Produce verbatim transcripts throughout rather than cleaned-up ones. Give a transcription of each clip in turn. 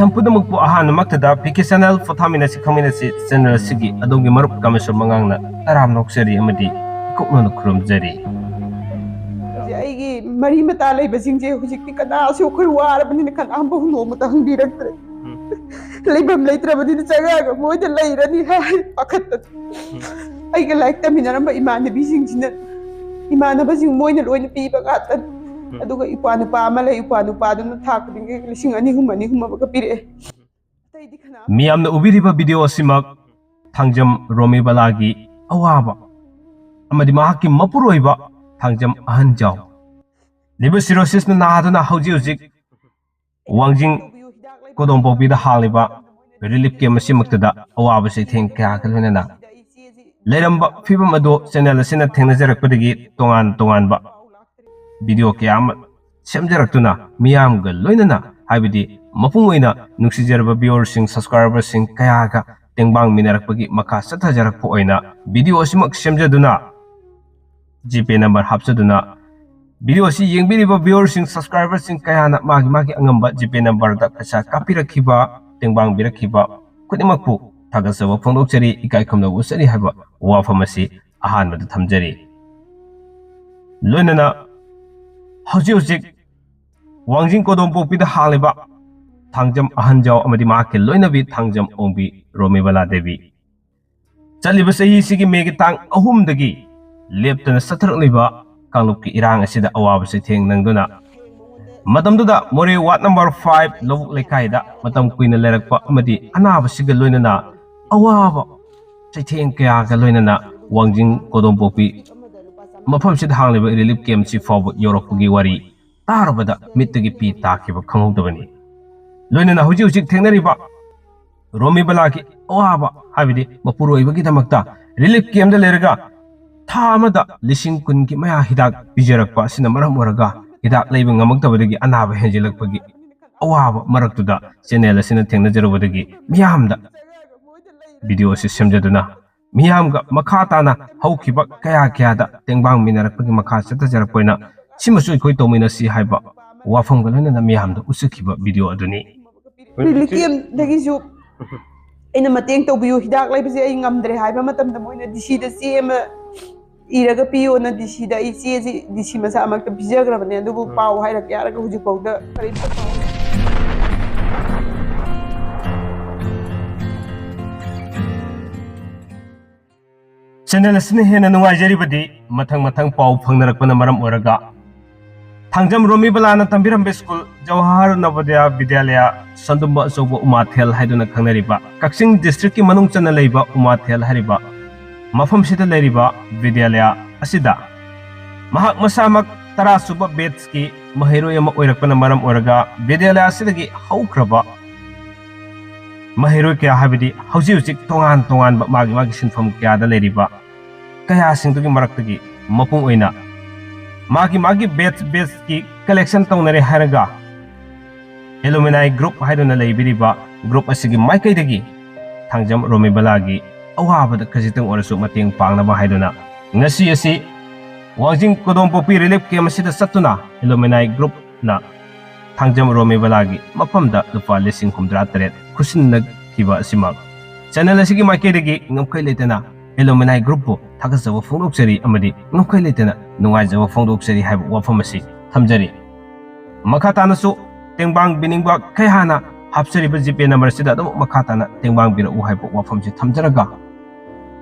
ꯃꯇꯝ ꯄꯨꯝꯅꯃꯛꯄꯨ ꯑꯍꯥꯟꯕꯃꯛꯇꯗ P K channel ꯄꯣꯊꯥꯃꯤꯟꯅꯁꯤ ꯈꯪꯃꯤꯟꯅꯁꯤ channel ꯑꯁꯤꯒꯤ ꯑꯗꯣꯝꯒꯤ ꯃꯔꯨꯞ ꯀꯥꯃꯦꯁꯣꯔ ꯃꯉꯥꯡꯅ ꯇꯔꯥꯝꯅ ꯑꯣꯛꯆꯔꯤ ꯑꯃꯗꯤ ꯏꯀꯣꯛꯅꯅ ꯈꯨꯔꯨꯝꯖꯔꯤ꯫ ꯍꯧꯖꯤꯛ ꯑꯩꯒꯤ ꯃꯔꯤ ꯃꯇꯥ ꯂꯩꯕꯁꯤꯡꯁꯦ ꯍꯧꯖꯤꯛꯇꯤ ꯀꯅꯥꯁꯨ ꯑꯩꯈꯣꯏ ꯋꯥꯔꯕꯅꯤꯅ ꯀꯅꯥꯝꯐꯥꯎ ꯅꯣꯡꯃꯇ ꯍꯪꯕꯤꯔꯛꯇ꯭ꯔꯦ꯫ ꯂꯩꯐꯝ ꯂꯩꯇ꯭ꯔꯕꯅꯤꯅ ꯆꯪꯉꯛꯑꯒ ꯃꯣꯏꯗ ꯂꯩꯔꯅꯤ ꯍꯥꯏ ꯄꯥꯈꯠꯇꯅ꯫ ꯑꯩꯒ ꯂꯥꯏꯔꯤꯛ ꯇꯝꯃꯤꯟꯅꯔꯝꯕ ꯏꯃꯥꯟꯅꯕꯤꯁꯤꯡꯁꯤꯅ, ꯏꯃꯥꯟꯅꯕꯁꯤꯡ ꯃꯣꯏꯅ ꯂꯣꯏꯅ ꯄꯤꯕ ꯉꯥꯛꯇꯅꯤ꯫ ꯑꯗꯨꯒ ꯏꯄ꯭ꯋꯥ ꯅꯨꯄꯥ ꯑꯃ ꯂꯩ, ꯏꯄ꯭ꯋꯥ ꯅꯨꯄꯥꯗꯨꯅ ꯊꯥ ꯈꯨꯗꯤꯡꯒꯤ ꯂꯤꯁꯤꯡ ꯑꯅꯤ ꯑꯍꯨꯝ, ꯑꯅꯤ ꯑꯍꯨꯝ ꯑꯃꯒ ꯄꯤꯔꯛꯑꯦ꯫ ꯑꯇꯩꯗꯤ ꯀꯅꯥ ꯃꯤꯌꯥꯝꯅ ꯎꯕꯤꯔꯤꯕ ꯚꯤꯗꯤꯑꯣ ꯑꯁꯤꯃꯛ ꯊꯥꯡꯖꯝ ꯔꯣꯃꯤꯕꯂꯥꯒꯤ ꯑꯋꯥꯕ ꯑꯃꯗꯤ ꯃꯍꯥꯛꯀꯤ ꯃꯄꯨꯔꯣꯏꯕ ꯊꯥꯡꯖꯝ ꯑꯍꯟꯖꯥꯎ ꯂꯤꯚꯔ ꯁꯤꯔꯣꯁꯤꯁꯅ ꯅꯥꯗꯨꯅ ꯍꯧꯖꯤꯛ ꯍꯧꯖꯤꯛ ꯋꯥꯡꯖꯤꯡ ꯀꯣꯗꯣꯝꯄꯣꯛꯄꯤꯗ ꯍꯥꯡꯂꯤꯕ ꯔꯤꯂꯤꯐ ꯀꯦꯝ ꯑꯁꯤꯃꯛꯇꯗ ꯑꯋꯥꯕ ꯆꯩꯊꯦꯡ ꯀꯌꯥꯒ ꯂꯣꯏꯅꯅ ꯂꯩꯔꯝꯕ ꯐꯤꯕꯝ ꯑꯗꯨ ꯆꯦꯅꯦꯜ ꯑꯁꯤꯅ ꯊꯦꯡꯅꯖꯔꯛꯄꯗꯒꯤ ꯇꯣꯉꯥꯟ ꯇꯣꯉꯥꯟꯕ ꯚꯤꯗꯤꯑꯣ ꯀꯌꯥ ꯑꯃ ꯁꯦꯝꯖꯔꯛꯇꯨꯅ ꯃꯤꯌꯥꯝꯒ ꯂꯣꯏꯅꯅ, ꯍꯥꯏꯕꯗꯤ ꯃꯄꯨꯡ ꯑꯣꯏꯅ ꯅꯨꯡꯁꯤꯖꯔꯕ ꯚꯤꯌꯨꯋꯔꯁꯤꯡ, ꯁꯕꯁꯀ꯭ꯔꯥꯏꯕꯔꯁꯤꯡ ꯀꯌꯥꯒ ꯇꯦꯡꯕꯥꯡꯃꯤꯟꯅꯔꯛꯄꯒꯤ ꯃꯈꯥ ꯆꯠꯊꯖꯔꯛꯄ ꯑꯣꯏꯅ ꯚꯤꯗꯤꯑꯣ ꯑꯁꯤꯃꯛ ꯁꯦꯝꯖꯗꯨꯅ ꯖꯤꯄꯦ ꯅꯝꯕꯔ ꯍꯥꯞꯆꯗꯨꯅ ꯚꯤꯗꯤꯑꯣ ꯑꯁꯤ ꯌꯦꯡꯕꯤꯔꯤꯕ ꯚꯤꯌꯨꯋꯔꯁꯤꯡ, ꯁꯕꯁꯀ꯭ꯔꯥꯏꯕꯔꯁꯤꯡ ꯀꯌꯥꯅ ꯃꯥꯒꯤ ꯃꯥꯒꯤ ꯑꯉꯝꯕ ꯖꯤꯄꯦ ꯅꯝꯕꯔꯗ ꯄꯩꯁꯥ ꯀꯥꯞꯄꯤꯔꯛꯈꯤꯕ, ꯇꯦꯡꯕꯥꯡꯕꯤꯔꯛꯈꯤꯕ ꯈꯨꯗꯤꯡꯃꯛꯄꯨ ꯊꯥꯒꯠꯆꯕ ꯐꯣꯡꯗꯣꯛꯆꯔꯤ, ꯏꯀꯥꯏ ꯈꯨꯝꯅꯕ ꯎꯠꯆꯔꯤ ꯍꯥꯏꯕ ꯋꯥꯐꯝ ꯑꯁꯤ ꯑꯍꯥꯟꯕꯗ ꯊꯝꯖꯔꯤ꯫ ꯂꯣꯏꯅꯅ ꯍꯧꯖꯤꯛ ꯍꯧꯖꯤꯛ ꯋꯥꯡꯖꯤꯡ ꯀꯣꯗꯣꯝꯄꯣꯛꯄꯤꯗ ꯍꯥꯡꯂꯤꯕ ꯊꯥꯡꯖꯝ ꯑꯍꯟꯖꯥꯎ ꯑꯃꯗꯤ ꯃꯍꯥꯛꯀꯤ ꯂꯣꯏꯅꯕꯤ ꯊꯥꯡꯖꯝ ꯑꯣꯡꯕꯤ ꯔꯣꯃꯤꯕꯂꯥ ꯗꯦꯕꯤ ꯆꯠꯂꯤꯕ ꯆꯍꯤꯁꯤꯒꯤ ꯃꯦꯒꯤ ꯇꯥꯡ ꯑꯍꯨꯝꯗꯒꯤ ꯂꯦꯞꯇꯅ ꯆꯠꯊꯔꯛꯂꯤꯕ ꯀꯥꯡꯂꯨꯞꯀꯤ ꯏꯔꯥꯡ ꯑꯁꯤꯗ ꯑꯋꯥꯕ ꯆꯩꯊꯦꯡ ꯅꯪꯗꯨꯅ ꯃꯇꯝꯗꯨꯗ ꯃꯣꯔꯦ ꯋꯥꯔꯗ ꯅꯝꯕꯔ ꯐꯥꯏꯚ ꯂꯧꯕꯨꯛ ꯂꯩꯀꯥꯏꯗ ꯃꯇꯝ ꯀꯨꯏꯅ ꯂꯩꯔꯛꯄ ꯑꯃꯗꯤ ꯑꯅꯥꯕꯁꯤꯒ ꯂꯣꯏꯅꯅ ꯑꯋꯥꯕ ꯆꯩꯊꯦꯡ ꯀꯌꯥꯒ ꯂꯣꯏꯅꯅ ꯋꯥꯡꯖꯤꯡ ꯀꯣꯗꯣꯝꯄꯣꯛꯄꯤ ꯃꯐꯝꯁꯤꯗ ꯍꯥꯡꯂꯤꯕ ꯔꯤꯂꯤꯐ ꯀꯦꯝꯞꯁꯤ ꯐꯥꯎꯕ ꯌꯧꯔꯛꯄꯒꯤ ꯋꯥꯔꯤ ꯇꯥꯔꯨꯕꯗ ꯃꯤꯠꯇꯒꯤ ꯄꯤ ꯇꯥꯈꯤꯕ ꯈꯪꯍꯧꯗꯕꯅꯤ꯫ ꯂꯣꯏꯅꯅ ꯍꯧꯖꯤꯛ ꯍꯧꯖꯤꯛ ꯊꯦꯡꯅꯔꯤꯕ ꯔꯣꯃꯤꯕꯂꯥꯒꯤ ꯑꯋꯥꯕ, ꯍꯥꯏꯕꯗꯤ ꯃꯄꯨꯔꯣꯏꯕꯒꯤꯗꯃꯛꯇ ꯔꯤꯂꯤꯐ ꯀꯦꯝꯞꯇ ꯂꯩꯔꯒ ꯊꯥ ꯑꯃꯗ ꯂꯤꯁꯤꯡ ꯀꯨꯟꯒꯤ ꯃꯌꯥ ꯍꯤꯗꯥꯛ ꯄꯤꯖꯔꯛꯄ ꯑꯁꯤꯅ ꯃꯔꯝ ꯑꯣꯏꯔꯒ ꯍꯤꯗꯥꯛ ꯂꯩꯕ ꯉꯝꯃꯛꯇꯕꯗꯒꯤ ꯑꯅꯥꯕ ꯍꯦꯟꯖꯤꯜꯂꯛꯄꯒꯤ ꯑꯋꯥꯕ ꯃꯔꯛꯇꯨꯗ ꯆꯦꯅꯦꯜ ꯑꯁꯤꯅ ꯊꯦꯡꯅꯖꯔꯨꯕꯗꯒꯤ ꯃꯤꯌꯥꯝꯗ ꯚꯤꯗꯤꯑꯣ ꯑꯁꯤ ꯁꯦꯝꯖꯗꯨꯅ ꯃꯤꯌꯥꯝꯒ ꯃꯈꯥ ꯇꯥꯅ ꯍꯧꯈꯤꯕ ꯀꯌꯥ ꯀꯌꯥꯗ ꯇꯦꯡꯕꯥꯡꯃꯤꯟꯅꯔꯛꯄꯒꯤ ꯃꯈꯥ ꯆꯠꯊꯖꯔꯛꯄ ꯑꯣꯏꯅ ꯁꯤꯃꯁꯨ ꯑꯩꯈꯣꯏ ꯇꯧꯃꯤꯟꯅꯁꯤ ꯍꯥꯏꯕ ꯋꯥꯐꯝꯒ ꯂꯣꯏꯅꯅ ꯃꯤꯌꯥꯝꯗ ꯎꯠꯆꯈꯤꯕ ꯚꯤꯗꯤꯑꯣ ꯑꯗꯨꯅꯤ꯫ ꯔꯤꯂꯤꯐ ꯀꯦꯝꯗꯒꯤꯁꯨ ꯑꯩꯅ ꯃꯇꯦꯡ ꯇꯧꯕꯤꯌꯨ, ꯍꯤꯗꯥꯛ ꯂꯩꯕꯁꯦ ꯑꯩ ꯉꯝꯗ꯭ꯔꯦ ꯍꯥꯏꯕ ꯃꯇꯝꯗ ꯃꯣꯏꯅ ꯗꯤ ꯁꯤꯗ ꯆꯦ ꯑꯃ ꯏꯔꯒ ꯄꯤꯌꯣꯅ ꯗꯤ ꯁꯤꯗ ꯑꯩ ꯆꯦꯁꯤ ꯗꯤ ꯁꯤ ꯃꯁꯥꯃꯛꯇ ꯄꯤꯖꯈ꯭ꯔꯕꯅꯦ, ꯑꯗꯨꯕꯨ ꯎꯝ꯫ ꯄꯥꯎ ꯍꯥꯏꯔꯛꯀꯦ ꯍꯥꯏꯔꯒ ꯍꯧꯖꯤꯛꯐꯥꯎꯗ ꯀꯔꯤꯝꯇ ꯄꯥꯎ ꯆꯦꯅꯦꯜ ꯑꯁꯤꯅ ꯍꯦꯟꯅ ꯅꯨꯡꯉꯥꯏꯖꯔꯤꯕꯗꯤ ꯃꯊꯪ ꯃꯊꯪ ꯄꯥꯎ ꯐꯪꯅꯔꯛꯄꯅ ꯃꯔꯝ ꯑꯣꯏꯔꯒ ꯊꯥꯡꯖꯝ ꯔꯣꯃꯤ ꯕꯂꯥꯅ ꯇꯝꯕꯤꯔꯝꯕ ꯁ꯭ꯀꯨꯜ ꯖꯋꯥꯍꯔ ꯅꯕꯣꯗꯌꯥ ꯕꯤꯗ꯭ꯌꯥꯂꯌꯥ ꯁꯟꯗꯨꯝꯕ ꯑꯆꯧꯕ ꯎꯃꯥꯊꯦꯜ ꯍꯥꯏꯗꯨꯅ ꯈꯪꯅꯔꯤꯕ ꯀꯛꯆꯤꯡ ꯗꯤꯁꯇ꯭ꯔꯤꯛꯀꯤ ꯃꯅꯨꯡ ꯆꯟꯅ ꯂꯩꯕ ꯎꯃꯥꯊꯦꯜ ꯍꯥꯏꯔꯤꯕ ꯃꯐꯝꯁꯤꯗ ꯂꯩꯔꯤꯕ ꯕꯤꯗ꯭ꯌꯥꯂꯌꯥ ꯑꯁꯤꯗ ꯃꯍꯥꯛ ꯃꯁꯥꯃꯛ ꯇꯔꯥ ꯁꯨꯕ ꯕꯦꯠꯁꯀꯤ ꯃꯍꯩꯔꯣꯏ ꯑꯃ ꯑꯣꯏꯔꯛꯄꯅ ꯃꯔꯝ ꯑꯣꯏꯔꯒ ꯕꯤꯗ꯭ꯌꯥꯂꯌꯥ ꯑꯁꯤꯗꯒꯤ ꯍꯧꯈ꯭ꯔꯕ ꯃꯍꯩꯔꯣꯏ ꯀꯌꯥ ꯍꯥꯏꯕꯗꯤ ꯍꯧꯖꯤꯛ ꯍꯧꯖꯤꯛ ꯇꯣꯉꯥꯟ ꯇꯣꯉꯥꯟꯕ ꯃꯥꯒꯤ ꯃꯥꯒꯤ ꯁꯤꯟꯐꯝ ꯀꯌꯥꯗ ꯂꯩꯔꯤꯕ ꯀꯌꯥꯁꯤꯡꯗꯨꯒꯤ ꯃꯔꯛꯇꯒꯤ ꯃꯄꯨꯡ ꯑꯣꯏꯅ ꯃꯥꯒꯤ ꯃꯥꯒꯤ ꯕꯦꯠꯁ ꯕꯦꯠꯁꯀꯤ ꯀꯂꯦꯛꯁꯟ ꯇꯧꯅꯔꯦ ꯍꯥꯏꯔꯒ ꯑꯦꯂꯨꯃꯤꯅꯥꯏ ꯒ꯭ꯔꯨꯞ ꯍꯥꯏꯗꯨꯅ ꯂꯩꯕꯤꯔꯤꯕ ꯒ꯭ꯔꯨꯞ ꯑꯁꯤꯒꯤ ꯃꯥꯏꯀꯩꯗꯒꯤ ꯊꯥꯡꯖꯝ ꯔꯣꯃꯤꯕꯂꯥꯒꯤ ꯑꯋꯥꯕꯗ ꯈꯖꯤꯛꯇꯪ ꯑꯣꯏꯔꯁꯨ ꯃꯇꯦꯡ ꯄꯥꯡꯅꯕ ꯍꯥꯏꯗꯨꯅ ꯉꯁꯤ ꯑꯁꯤ ꯋꯥꯡꯖꯤꯡ ꯀꯣꯗꯣꯝꯄꯣꯛꯄꯤ ꯔꯤꯂꯤꯐ ꯀꯦꯝ ꯑꯁꯤꯗ ꯆꯠꯇꯨꯅ ꯑꯦꯂꯨꯃꯤꯅꯥꯏ ꯒ꯭ꯔꯨꯞꯅ ꯊꯥꯡꯖꯝ ꯔꯣꯃꯤꯕꯂꯥꯒꯤ ꯃꯐꯝꯗ ꯂꯨꯄꯥ ꯂꯤꯁꯤꯡ ꯍꯨꯝꯗ꯭ꯔꯥ ꯇꯔꯦꯠ ꯈꯨꯠꯁꯤꯟꯅꯈꯤꯕ ꯑꯁꯤꯃꯛ ꯆꯦꯅꯦꯜ ꯑꯁꯤꯒꯤ ꯃꯥꯏꯀꯩꯗꯒꯤ ꯉꯝꯈꯩ ꯂꯩꯇꯅ ꯑꯦꯂꯨꯃꯤꯅꯥꯏ ꯒ꯭ꯔꯨꯞꯄꯨ ꯊꯥꯒꯠꯆꯕ ꯐꯣꯡꯗꯣꯛꯆꯔꯤ ꯑꯃꯗꯤ ꯉꯝꯈꯩ ꯂꯩꯇꯅ ꯅꯨꯡꯉꯥꯏꯖꯕ ꯐꯣꯡꯗꯣꯛꯆꯔꯤ ꯍꯥꯏꯕ ꯋꯥꯐꯝ ꯑꯁꯤ ꯊꯝꯖꯔꯤ꯫ ꯃꯈꯥ ꯇꯥꯅꯁꯨ ꯇꯦꯡꯕꯥꯡ ꯄꯤꯅꯤꯡꯕ ꯀꯌꯥꯅ ꯍꯥꯞꯆꯔꯤꯕ ꯖꯤꯄꯦ ꯅꯝꯕꯔ ꯑꯁꯤꯗ ꯑꯗꯨꯝ ꯃꯈꯥ ꯇꯥꯅ ꯇꯦꯡꯕꯥꯡ ꯄꯤꯔꯛꯎ ꯍꯥꯏꯕ ꯋꯥꯐꯝꯁꯤ ꯊꯝꯖꯔꯒ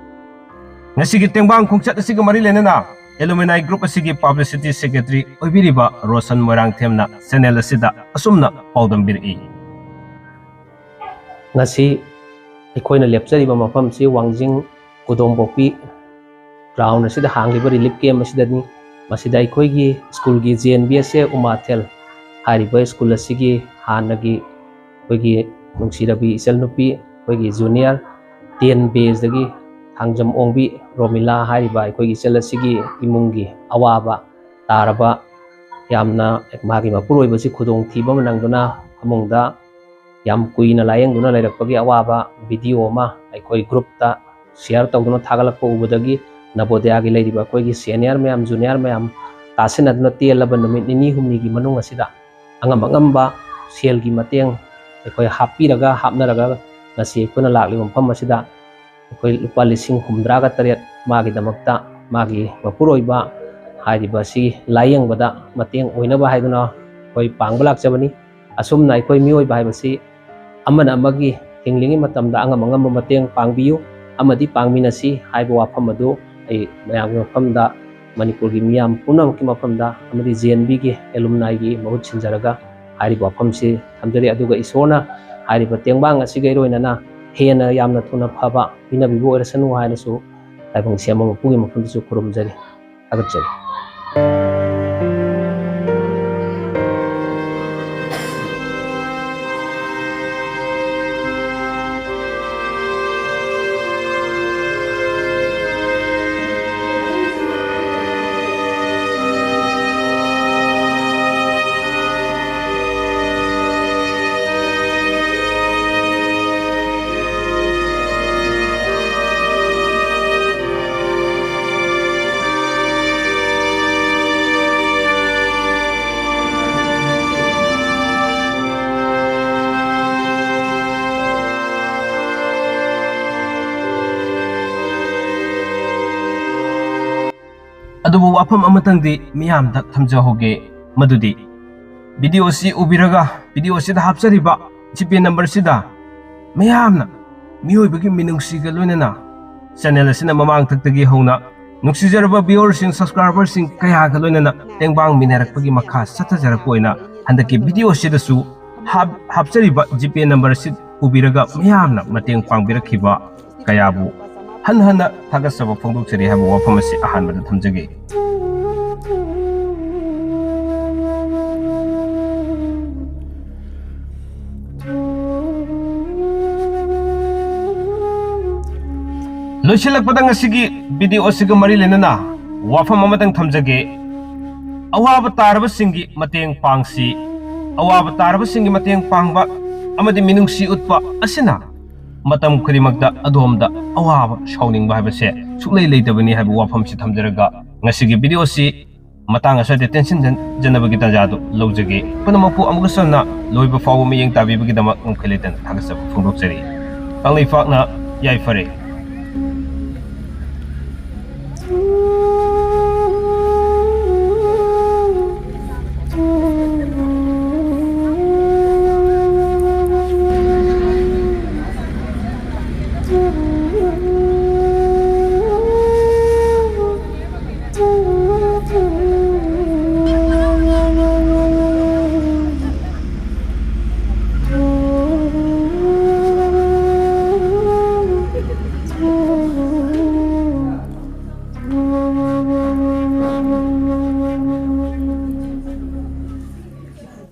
ꯉꯁꯤꯒꯤ ꯇꯦꯡꯕꯥꯡ ꯈꯣꯡꯆꯠ ꯑꯁꯤꯒ ꯃꯔꯤ ꯂꯩꯅꯅ ꯑꯦꯂꯨꯃꯤꯅꯥꯏ ꯒ꯭ꯔꯨꯞ ꯑꯁꯤꯒꯤ ꯄꯕ꯭ꯂꯤꯁꯤꯇꯤ ꯁꯦꯀ꯭ꯔꯦꯇꯔꯤ ꯑꯣꯏꯕꯤꯔꯤꯕ ꯔꯣꯁꯟ ꯃꯣꯏꯔꯥꯡꯊꯦꯝꯅ ꯆꯦꯅꯦꯜ ꯑꯁꯤꯗ ꯑꯁꯨꯝꯅ ꯄꯥꯎꯗꯝꯕꯤꯔꯛꯏ꯫ ꯉꯁꯤ ꯑꯩꯈꯣꯏꯅ ꯂꯦꯞꯆꯔꯤꯕ ꯃꯐꯝꯁꯤ ꯋꯥꯡꯖꯤꯡ ꯀꯣꯗꯣꯝꯄꯣꯛꯄꯤ ꯒ꯭ꯔꯥꯎꯟ ꯑꯁꯤꯗ ꯍꯥꯡꯂꯤꯕ ꯔꯤꯂꯤꯐ ꯀꯦꯝ ꯑꯁꯤꯗꯅꯤ꯫ ꯃꯁꯤꯗ ꯑꯩꯈꯣꯏꯒꯤ ꯁ꯭ꯀꯨꯜꯒꯤ ꯖꯦ ꯑꯦꯟ ꯕꯤ ꯑꯦꯁ ꯑꯦ ꯎꯃꯥꯊꯦꯜ ꯍꯥꯏꯔꯤꯕ ꯁ꯭ꯀꯨꯜ ꯑꯁꯤꯒꯤ ꯍꯥꯟꯅꯒꯤ ꯑꯩꯈꯣꯏꯒꯤ ꯅꯨꯡꯁꯤꯔꯕꯤ ꯏꯆꯜꯅꯨꯄꯤ, ꯑꯩꯈꯣꯏꯒꯤ ꯖꯨꯅꯤꯌꯔ ꯇꯦꯟ ꯕꯦꯁꯇꯒꯤ ꯊꯥꯡꯖꯝ ꯑꯣꯡꯕꯤ ꯔꯣꯃꯤꯂꯥ ꯍꯥꯏꯔꯤꯕ ꯑꯩꯈꯣꯏꯒꯤ ꯏꯆꯜ ꯑꯁꯤꯒꯤ ꯏꯃꯨꯡꯒꯤ ꯑꯋꯥꯕ ꯇꯥꯔꯕ, ꯌꯥꯝꯅ ꯃꯥꯒꯤ ꯃꯄꯨꯔꯣꯏꯕꯁꯤ ꯈꯨꯗꯣꯡꯊꯤꯕ ꯑꯃ ꯅꯪꯗꯨꯅ ꯐꯃꯨꯡꯗ ꯌꯥꯝ ꯀꯨꯏꯅ ꯂꯥꯌꯦꯡꯗꯨꯅ ꯂꯩꯔꯛꯄꯒꯤ ꯑꯋꯥꯕ ꯚꯤꯗꯤꯑꯣ ꯑꯃ ꯑꯩꯈꯣꯏ ꯒ꯭ꯔꯨꯞꯇ ꯁꯤꯌꯔ ꯇꯧꯗꯨꯅ ꯊꯥꯒꯠꯂꯛꯄ ꯎꯕꯗꯒꯤ ꯅꯕꯣꯗꯤꯌꯥꯒꯤ ꯂꯩꯔꯤꯕ ꯑꯩꯈꯣꯏꯒꯤ ꯁꯦꯅꯤꯌꯔ ꯃꯌꯥꯝ, ꯖꯨꯅꯤꯌꯔ ꯃꯌꯥꯝ ꯇꯥꯁꯤꯟꯅꯗꯨꯅ ꯇꯦꯜꯂꯕ ꯅꯨꯃꯤꯠ ꯅꯤꯅꯤ ꯍꯨꯝꯅꯤꯒꯤ ꯃꯅꯨꯡ ꯑꯁꯤꯗ ꯑꯉꯝ ꯑꯉꯝꯕ ꯁꯦꯜꯒꯤ ꯃꯇꯦꯡ ꯑꯩꯈꯣꯏ ꯍꯥꯞꯄꯤꯔꯒ, ꯍꯥꯞꯅꯔꯒ ꯉꯁꯤ ꯑꯩꯈꯣꯏꯅ ꯂꯥꯛꯂꯤꯕ ꯃꯐꯝ ꯑꯁꯤꯗ ꯑꯩꯈꯣꯏ ꯂꯨꯄꯥ ꯂꯤꯁꯤꯡ ꯍꯨꯝꯗ꯭ꯔꯥꯒ ꯇꯔꯦꯠ ꯃꯥꯒꯤꯗꯃꯛꯇ, ꯃꯥꯒꯤ ꯃꯄꯨꯔꯣꯏꯕ ꯍꯥꯏꯔꯤꯕ ꯑꯁꯤ ꯂꯥꯏꯌꯦꯡꯕꯗ ꯃꯇꯦꯡ ꯑꯣꯏꯅꯕ ꯍꯥꯏꯗꯨꯅ ꯑꯩꯈꯣꯏ ꯄꯥꯡꯕ ꯂꯥꯛꯆꯕꯅꯤ꯫ ꯑꯁꯨꯝꯅ ꯑꯩꯈꯣꯏ ꯃꯤꯑꯣꯏꯕ ꯍꯥꯏꯕꯁꯤ ꯑꯃꯅ ꯑꯃꯒꯤ ꯍꯤꯡꯂꯤꯉꯩ ꯃꯇꯝꯗ ꯑꯉꯝ ꯑꯉꯝꯕ ꯃꯇꯦꯡ ꯄꯥꯡꯕꯤꯌꯨ ꯑꯃꯗꯤ ꯄꯥꯡꯃꯤꯟꯅꯁꯤ ꯍꯥꯏꯕ ꯋꯥꯐꯝ ꯑꯗꯨ ꯑꯩ ꯃꯌꯥꯝꯒꯤ ꯃꯐꯝꯗ, ꯃꯅꯤꯄꯨꯔꯒꯤ ꯃꯤꯌꯥꯝ ꯄꯨꯝꯅꯃꯛꯀꯤ ꯃꯐꯝꯗ ꯑꯃꯗꯤ ꯖꯦ ꯑꯦꯟ ꯕꯤꯒꯤ ꯑꯦꯂꯨꯝꯅꯥꯏꯒꯤ ꯃꯍꯨꯠ ꯁꯤꯟꯖꯔꯒ ꯍꯥꯏꯔꯤꯕ ꯋꯥꯐꯝꯁꯤ ꯊꯝꯖꯔꯤ꯫ ꯑꯗꯨꯒ ꯏꯁꯣꯔꯅ ꯍꯥꯏꯔꯤꯕ ꯇꯦꯡꯕꯥꯡ ꯑꯁꯤꯒ ꯏꯔꯣꯏꯅꯅ ꯍꯦꯟꯅ ꯌꯥꯝꯅ ꯊꯨꯅ ꯐꯕ ꯄꯤꯅꯕꯤꯕ ꯑꯣꯏꯔꯁꯅꯨ ꯍꯥꯏꯅꯁꯨ ꯇꯥꯏꯕꯪ ꯁꯦꯝꯕ ꯃꯄꯨꯒꯤ ꯃꯐꯝꯗꯁꯨ ꯈꯨꯔꯨꯝꯖꯔꯤ꯫ ꯊꯥꯒꯠꯆꯔꯤ꯫ ꯑꯗꯨꯕꯨ ꯋꯥꯐꯝ ꯑꯃꯇꯪꯗꯤ ꯃꯤꯌꯥꯝꯗ ꯊꯝꯖꯍꯧꯒꯦ, ꯃꯗꯨꯗꯤ video ꯑꯁꯤ ꯎꯕꯤꯔꯒ video ꯑꯁꯤꯗ ꯍꯥꯞꯆꯔꯤꯕ GPay number ꯁꯤꯗ ꯃꯤꯌꯥꯝꯅ ꯃꯤꯑꯣꯏꯕꯒꯤ ꯃꯤꯅꯨꯡꯁꯤꯒ ꯂꯣꯏꯅꯅ channel ꯑꯁꯤꯅ ꯃꯃꯥꯡ ꯊꯛꯇꯒꯤ ꯍꯧꯅ ꯅꯨꯡꯁꯤꯖꯔꯕ viewer ꯁꯤꯡ, subscriber ꯁꯤꯡ ꯀꯌꯥꯒ ꯂꯣꯏꯅꯅ ꯇꯦꯡꯕꯥꯡ ꯃꯤꯟꯅꯔꯛꯄꯒꯤ ꯃꯈꯥ ꯆꯠꯊꯖꯔꯛꯄ ꯑꯣꯏꯅ ꯍꯟꯗꯛꯀꯤ video ꯑꯁꯤꯗꯁꯨ ꯍꯥꯞ-, ꯍꯥꯞꯆꯔꯤꯕ GPay number ꯑꯁꯤ ꯎꯕꯤꯔꯒ ꯃꯤꯌꯥꯝꯅ ꯃꯇꯦꯡ ꯄꯥꯡꯕꯤꯔꯛꯈꯤꯕ ꯀꯌꯥꯕꯨ ꯍꯟꯅ ꯍꯟꯅ ꯊꯥꯒꯠꯆꯕ ꯐꯣꯡꯗꯣꯛꯆꯔꯤ ꯍꯥꯏꯕ ꯋꯥꯐꯝ ꯑꯁꯤ ꯑꯍꯥꯟꯕꯗ ꯊꯝꯖꯒꯦ꯫ ꯂꯣꯏꯁꯤꯜꯂꯛꯄꯗ ꯉꯁꯤꯒꯤ video ꯑꯁꯤꯒ ꯃꯔꯤ ꯂꯩꯅꯅ ꯋꯥꯐꯝ ꯑꯃꯇꯪ ꯊꯝꯖꯒꯦ꯫ ꯑꯋꯥꯕ ꯇꯥꯔꯕꯁꯤꯡꯒꯤ ꯃꯇꯦꯡ ꯄꯥꯡꯁꯤ꯫ ꯑꯋꯥꯕ ꯇꯥꯔꯕꯁꯤꯡꯒꯤ ꯃꯇꯦꯡ ꯄꯥꯡꯕ ꯑꯃꯗꯤ ꯃꯤꯅꯨꯡꯁꯤ ꯎꯠꯄ ꯑꯁꯤꯅ ꯃꯇꯝ ꯈꯨꯗꯤꯡꯃꯛꯇ ꯑꯗꯣꯝꯗ ꯑꯋꯥꯕ ꯁꯥꯎꯅꯤꯡꯕ ꯍꯥꯏꯕꯁꯦ ꯁꯨꯛꯂꯩ ꯂꯩꯇꯕꯅꯤ ꯍꯥꯏꯕ ꯋꯥꯐꯝꯁꯤ ꯊꯝꯖꯔꯒ ꯉꯁꯤꯒꯤ video ꯑꯁꯤ ꯃꯇꯥꯡ ꯑꯁ꯭ꯋꯥꯏꯗ ꯇꯦꯟꯁꯤꯟꯖꯅꯕꯒꯤ ꯇꯥꯟꯖꯥꯗꯨ ꯂꯧꯖꯒꯦ꯫ ꯄꯨꯝꯅꯃꯛꯄꯨ ꯑꯃꯨꯛꯀꯁꯨ ꯍꯟꯅ ꯂꯣꯏꯕ ꯐꯥꯎꯕ ꯃꯤꯠꯌꯦꯡ ꯇꯥꯕꯤꯕꯒꯤꯗꯃꯛ ꯉꯝꯈꯩ ꯂꯩꯇꯅ ꯊꯥꯒꯠꯆꯕ ꯐꯣꯡꯗꯣꯛꯆꯔꯤ꯫ ꯀꯪꯂꯩꯄꯥꯛꯅ ꯌꯥꯏꯐꯔꯦ꯫